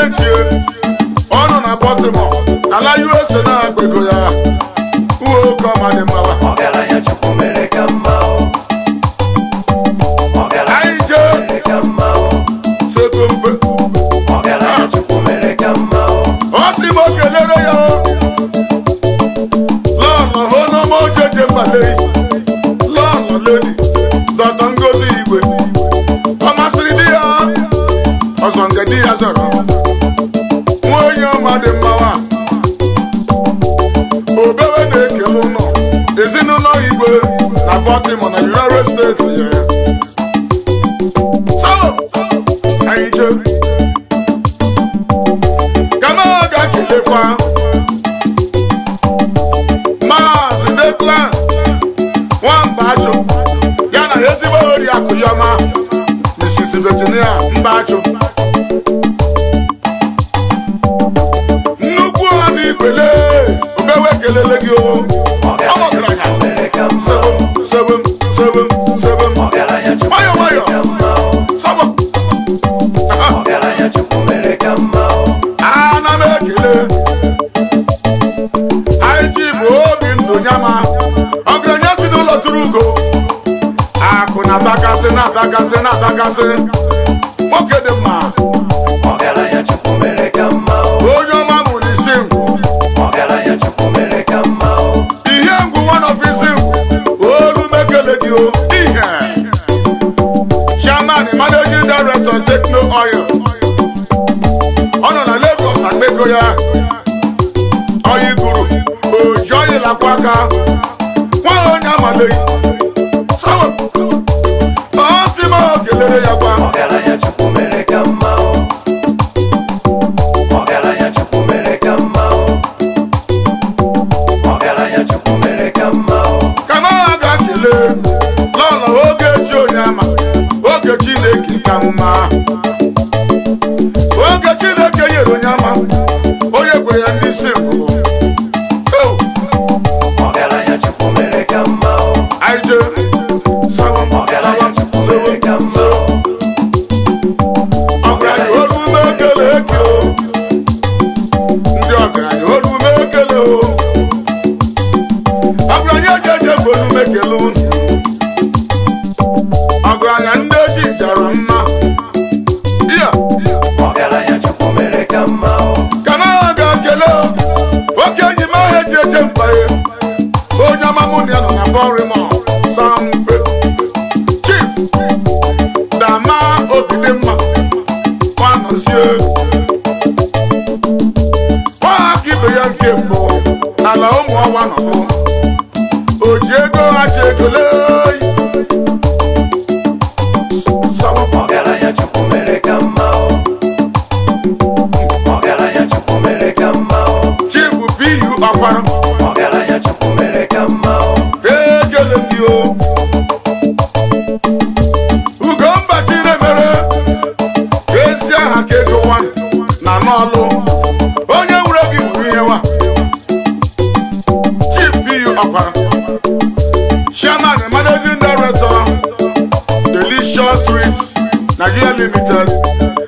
na-echie ọ nọ na Baltimore ala USA na-akpa ego ya uwe oke ọma dị mma. Ọgaranya Chukwu mere ka mma o. Ọgaranya Anyị jee mere ka mma o. sego mfe. Ọgaranya Chukwu mere ka mma o. Ọ sị m o kelere ya o. Lọlọ honoma ojeje mbalei lọlọ ledi Dọkta Ngozi Igwe ọ masịrị di ya ọzọ nke di ya zọrọ nwa onye ọma dị mma nwa obewe na-ekele ụlọ ezinụlọ Igwe na Baltimore na United States ya. So anyị jee kama ọ ga-ekelekwa Maazị Declan Nwambachụ ya na ezigbo oriakụ ya ọma Mrs. Virginia Mbachụ nnukwu ọnụ ikwele obewe kelele gị o. Ọ Ọgaranya ọgaranya Chukwu mere ka mma o. sebem sebem sebem sebem Ọgaranya Chukwu nwayọ mere nwayọ ka mma o. sọbọ. Ọgaranya Chukwu mere ka mma o. Ana m ekele anyị bụ obi ndụ nyama ọgaranya si n'ụlọ tụrụ ugo akụ na-atakasị na-atakasị na-atakasị nwoke dị mma. Ọgaranya Chukwu mere ka mma o. Onye ọma mụ n'isi ngwụ. Ọgaranya Chukwu mere ka mma o. Ihe ngwụ one of isi ngwụ olu mekele gị o ihe chairman managing director Techno Oil ọ nọ na Lagos akpa ego ya oyi guru oji oyi lakwa aka nwa onye amaleghị sọ ọ sị m o kelere ya gwa. Ọgaranya Chukwu mere ka mma o. Ọgaranya Chukwu mere ka mma o. Ọgaranya Chukwu mere ka mma o. Ka m ga-ekele lọlọ Ogechi Onyema oge Chineke ka mma oge Chineke nyere Onyema onye kwe ya ndị isi mbụ. Oh, Ọgaranya Chukwu mere ka mma o. anyị jee sawam Ọgaranya sawam Chukwu mere sawam ka mma o. Ọgaranya olu m ekele eke o ndị ọgaranya olu m ekele o ọgaranya eji eje bụ olu m ekele unu ọgaranya ndị eji jara mma iya. Ọgaranya Chukwu mere ka mma o. Ka na ga-ekele o oke enyi m ahụ eji eje mba ya onye ọma mụ na ya nọ na Baltimore Samfe Chief Dama Obidimma nwanọzie nwaaka ibe ya nke mbụ n'ala ụmụ ọnwa nọbụ o ji ego ha chi ego lee Ọgaranya Chukwu mere ka mma o. Ọgaranya Chukwu mere ka mma o. Chief P.U. Ọkwara Ọgaranya Chukwu mere ka mma o. ekele m gị o Ugomba Chinemere ezi aha ka ego nwa na n'ọlụ onye nwere gị nwere ihe nwa Chief P.U. Ọkwara Chairman and Managing Director Delicious Street Nigeria Limited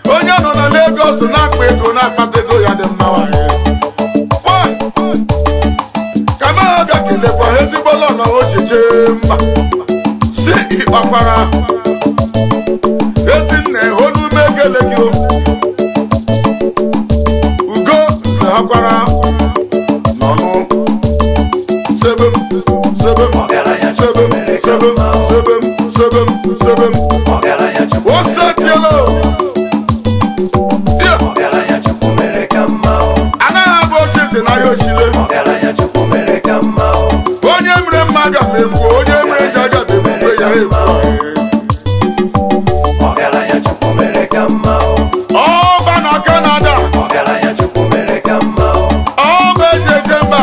onye nọ na Lagos na-akpa ego na-akpata ego ya dị mma nwanyị ka m ga kelekwa ezigbo lọlọ ochiche mba si ịkpakwara ezinne olumekele gị o ugo nzehakwara n'ọnụ sebem sebem Ọgaranya Chukwu sebem mere ka sebem mma o. sebem sebem sebem Ọgaranya Chukwu mere ka osetiela mma o o. ya Ọgaranya Chukwu mere ka mma o. anaghị abụ ochie dị n'ahịa ochile. Ọgaranya Chukwu mere ka mma o. Onye mere mma aga m ekwu onye mere njọ aga m ekwukwe ya ekwu. Ọgaranya Chukwu mere ka mma o. Ọba na Canada Ọgaranya Chukwu mere ka mma o. ọba eji eje mba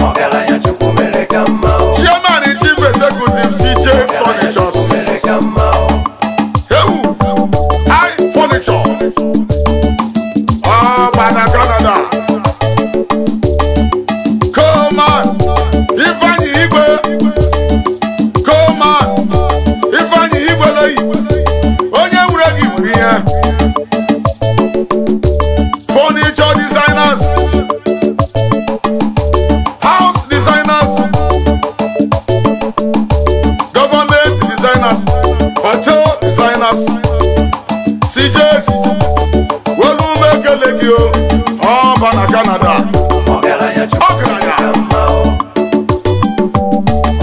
Ọgaranya Chukwu mere ka mma o. Chairman Chief Executive CJ Ọgaranya Chukwu Furnitures mere ka mma o. ewu I Furniture ọba na Canada Coleman Ifeanyi Igwe Coleman Ifeanyi Igwe leyi onye nwere gị nwere ihe Canada. Ọgaranya Chukwu mere ka mma o.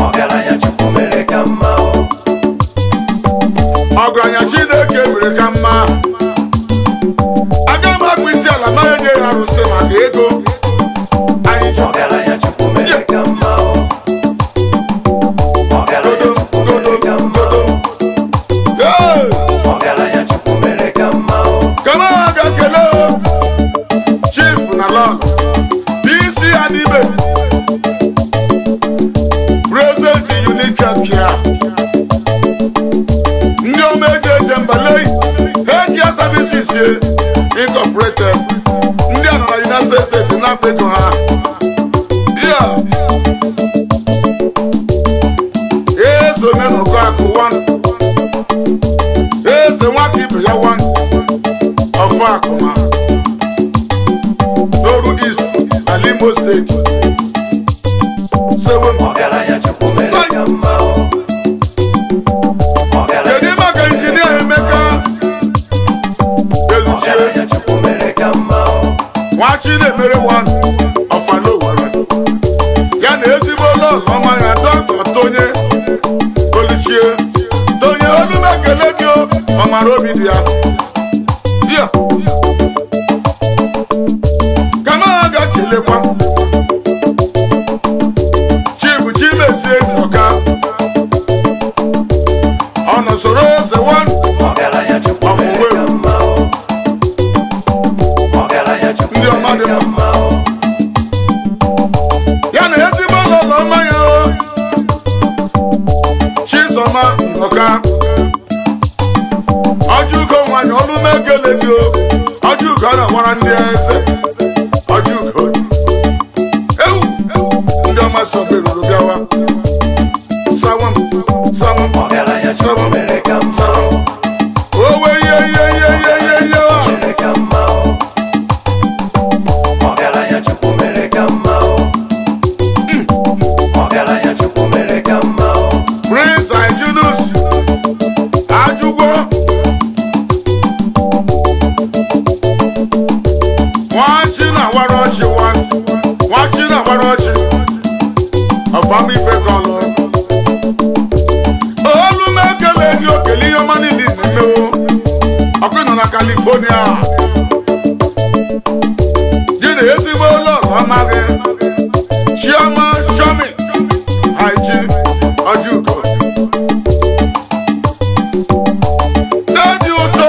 Ọgaranya Chukwu mere ka mma o. Ọgaranya Chineke mere ka mma. Aga m akpụ isi ala ma enye ya arụsị maka ego. Anyị chọrọ. Ọgaranya Chukwu mere ka mma o. Ọgaranya Chukwu mere ka mma o. Hey! Ọgaranya Chukwu mere ka mma o. Kama aga kele o. Chief na lọlọ. PC Adibe. President Unique Care. Ndị ọma eji eje mbalei. Healthcare Services Incorporated. Ndị a nọ na United States na-akpa ego ha. Yeah. Eze omenụkọ akụ 1. Eze nwata ibe ya 1. Ọfọ akụma. N'Oru East na Imo State. Seven. Ọgaranya Chukwu mere ka mma o. Ọgaranya Kedu maka injinia Emeka Eluchie? Ọgaranya Chukwu mere ka mma o. Nwachi na-emere 1 Ọfalowere. Ya na ezigbo lọlọ ọma ya Dọkịta Tonye Oluchie. Tonye Olumekele gị o, ọ mara obi dị ya. Ya. Kama ha ga-ekelekwa Chief Chimezie Nnoka. Ọ nọ soro eze 1 Ọgaranya Chukwu mere ka mma o. Ọgaranya Chukwu Ndị ọma mere dị ka mma. mma o. Ya na ezigbo lọlọ ọma ya o. Chizọma Nnoka. Ọjụgo nwanyị Olumekele gị o. Ọjụgo a na-agbara ndị eze. Ọjụgo. Ewu! Ndị ọma sọgbe ruru bịawa. Sawam, sawam, Ọgaranya Chukwu mere ka mma o. Owe ihe ihe ihe ihe ihe ihe a. Mere ka mma o. Ọgaranya Chukwu mere ka mma o. Ọgaranya Chukwu mere ka mma o. Prince Angelus Ajugwo Nwachi na-awara ọchị Nwachi na-awara ọchị Ọfam ife kọlụ Olu m ekele gị okele ihe ọma niile ị na-emewo. Ọkụ nọ na California gị na ezigbo ụlọ ọma gị Chioma Shomi Aiji Ojugo na-eji ụtọ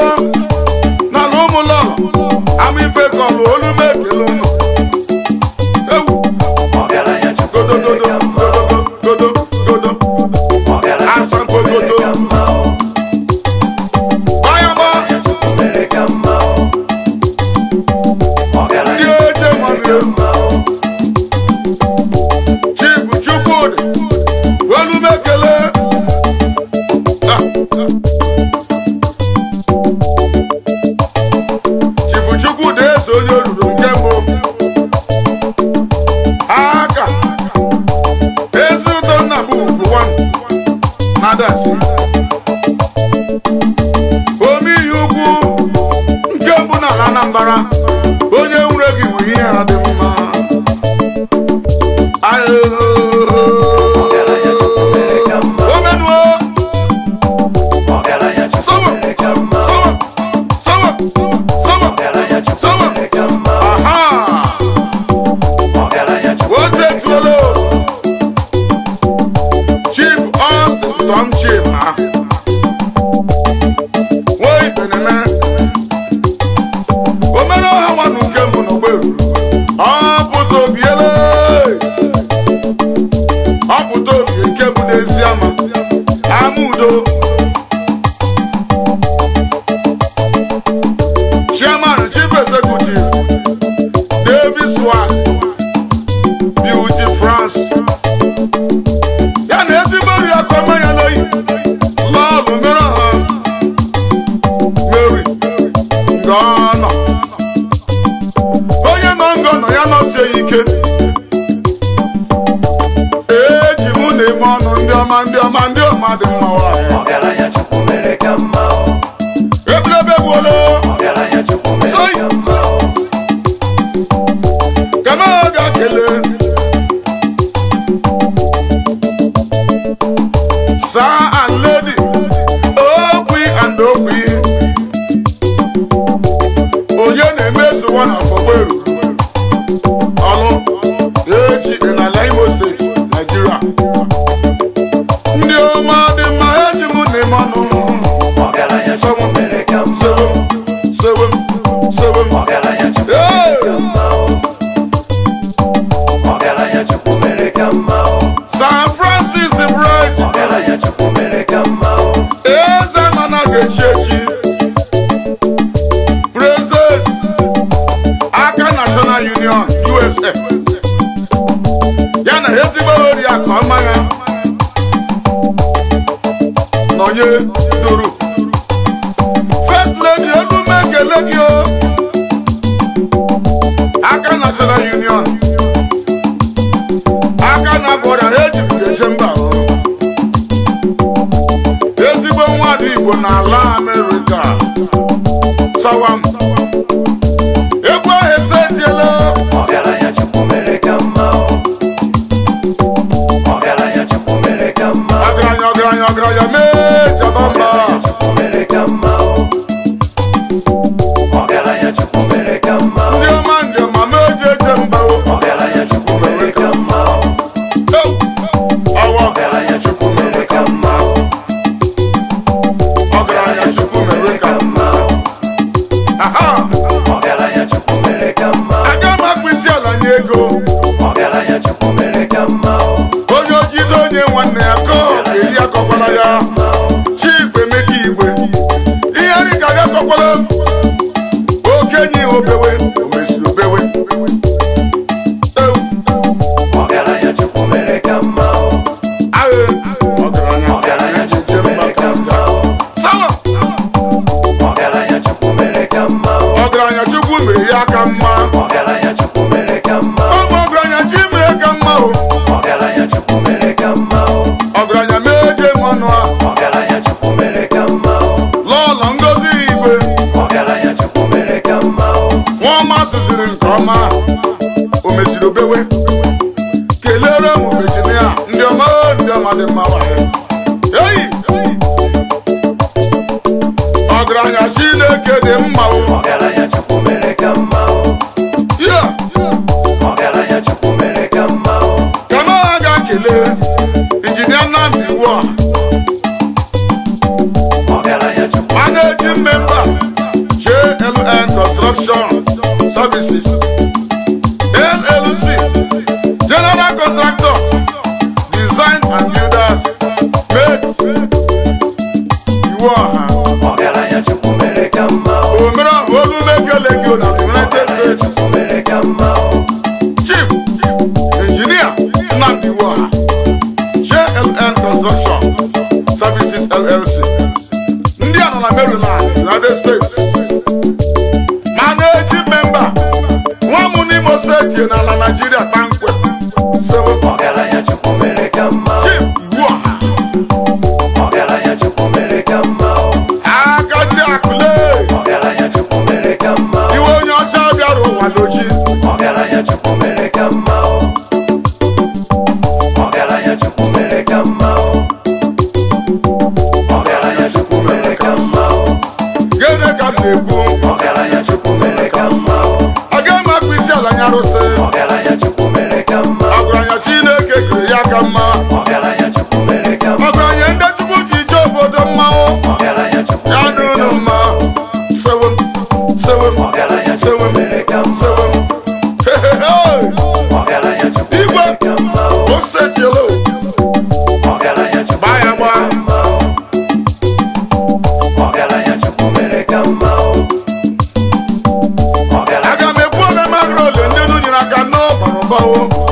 n'ala ụmụ lọlọ ama ife kọlụ olu m ekele ụnụ ewu. Ọgaranya Chukwu mere Godogodo ka mma o. godo godo. Ọgaranya Chukwu mere ka mma o. Bayama. Chukwu mere ka mma o. Ọgaranya Ndị oche Chukwu mere ka mmanụ. mma o. Chief Chukwudi olu m ekele. Ah. Chief Chukwudi eze onye ruru nke mbụ aka ezi ụtọ nna bụ ugwu na dasi omeihe ukwu nke mbụ n'ala Anambra onye nwere gị nwere ihe ha dị mma. Ọgaranya Chukwu mere ka mma o. Omenuo. Ọgaranya Chukwu Sowo. mere ka mma o. Sowo sowo sowo. Ọgaranya Chukwu Sowo. mere ka mma o. Aha. Ọgaranya Chukwu Ote mere ka tuolo. Chief Austin Tom Chima Woi Beneme Omere ọha nwanụ nke mbụ n'Ogberu. Ọ pụta obiele. Ọ pụta obi nke mbụ n'ezi ama. Ama udo. Chairman Chief Executive David Swag Beauty France. Ya na ezigbo oriakụ ọma ya n'oyi lọọlụ mere ha Mary Ngọnọ. Onye nọ ngọnọ ya nọsie ike. Eji mụ na-eme ọnụ ndị ọma ndị ọma ndị ọma dị mma nwanyị. Ọgaranya Chukwu mere ka mma o. Ebelebe gbuola. Ọgaranya Chukwu mere ka mma o. na-emezu na Afọgberu Ọlụ echi n'ala Imo Steeti, Nigeria. Ndị ọma dị mma eji m na-eme ọnụ. Ọgaranya Chukwu mere ka mma. Sewe m, sewe m. Ọgaranya Chukwu mere ka mma. Ọgaranya Chukwu mere ka mma. San Francis Bright. Ọgaranya Chukwu mere ka mma. Eze mana ga-echi echi. President Aka National Union USA. Ya na ezigbo oriakụ ọma ya nọnye duru. First Lady Olume ekele gị o. Aka National Union. Aka na-agwọrọ eji m ga-eche mba o. Ezigbo nwadị Igbo n'ala Amerịka. Sawam. Egwu ahụ esetiela. Ọgaranya Chukwu mere ka mma. Ọgaranya Chukwu mere ka mma. Ọgaranya ọgaranya ọgaranya mee jaba mba. Ọgaranya Chukwu mere ka mma. Ọgaranya Chukwu mere ka mma. Ndị ọma ndị ọma mee ji eche mba o. Ọgaranya Chukwu mere ka mma. Ọwọ́ Ọgaranya Chukwu mere ka mma. Ọgaranya Chukwu mere ka mma. Aha! Ọgaranya Chukwu mere ka mma. Aga m akpụ isi ala nye ego. Ọgaranya Chukwu mere ka mma. Onye ojide onye nwanne ya ka ọ ga-eri akọkwala ya. Chief Emeka Igwe. Ihe dịka gị akọkwala. Okenye obewe, o mesiri obewe. Ọgaranya Chukwu mere ka mma. Agha ọgaranya Ọgaranya Chukwu mere ka mma. Sawa! Ọgaranya Chukwu mere ka mma. Ọgaranya Chukwu mere ya ka mma. Ọgaranya Chukwu mere ka mma. Ụmụ ọgaranya chi mere ka mma o. Ọgaranya Chukwu mere ka mma. Ọgaranya meje mmanụ a. Ọgaranya Chukwu mere ka mma. Lọlọ Ngozi Igwe. Ọgaranya Chukwu mere ka mma. Nwaọma sụziri nke ọma. O mechiri obewe. Kelere m Virginia. Ndị ọma ndị ọma dị mma wayo. Eyi! Ọgaranya Chineke dị mma o. Ọgaranya Chukwu mere ka mma. Yeah! Ọgaranya Chukwu mere ka mma. Ka m aga kelee Injinia Nnamdi Iwuoha. Ọgaranya Chukwu Managing member JLN Construction Services LLC, General Contractor, Design and Builders, Mate Iwuoha. Ọgaranya Chukwu mere ka mma. Omera Olumekele gị na United Ọgaranya States. Chukwu mere ka mma. Chief Engineer Nnamdi Iwuoha, JLN Construction Services LLC. Ndị a nọ na Maryland, United States. Managing member, nwa m n'Imo Steeti n'ala Nigeria kpamkpem. Seven. Ọgaranya Chukwu mere ka mma. Chief Iwuoha, Ọgaranya Chukwu mere ka mma. Akachi Akule, Ọgaranya Chukwu mere ka mma. iwe onye ọcha bịara ụwa n'oji. Ọgaranya Chukwu mere ka mma. Ọgaranya Chukwu mere ka mma. Ọgaranya Chukwu mere ka mma. Gịnị ka m na-ekwu? Ọgaranya Chukwu mere ka mma. Aga m akpụ isi ala nye arụsị. Ọgaranya Chukwu mere ka mma. Ọgaranya Chineke kere ya ka mma. Ọgaranya Chukwu mere ka mma. Ọgaranya ndị Chukwu ji ije obodo mmanwụ. Ọgaranya Chukwu Ya mere dị ka unu mma. mma. Sewe m, sewe m, Ọgaranya sewe Chukwu m, mere ka mma. sewe m. Hey, hey, hey! Ọgaranya Chukwu Igwe. mere ka mma. O setiela o. Ọgaranya Chukwu Gbaa ya mere gbaa. ka mma. Ọgaranya Chukwu mere ka mma. Ọgaranya Aga m ekwu ole m agụrụ ole ndị unu nyere aka n'ọbara ụba o.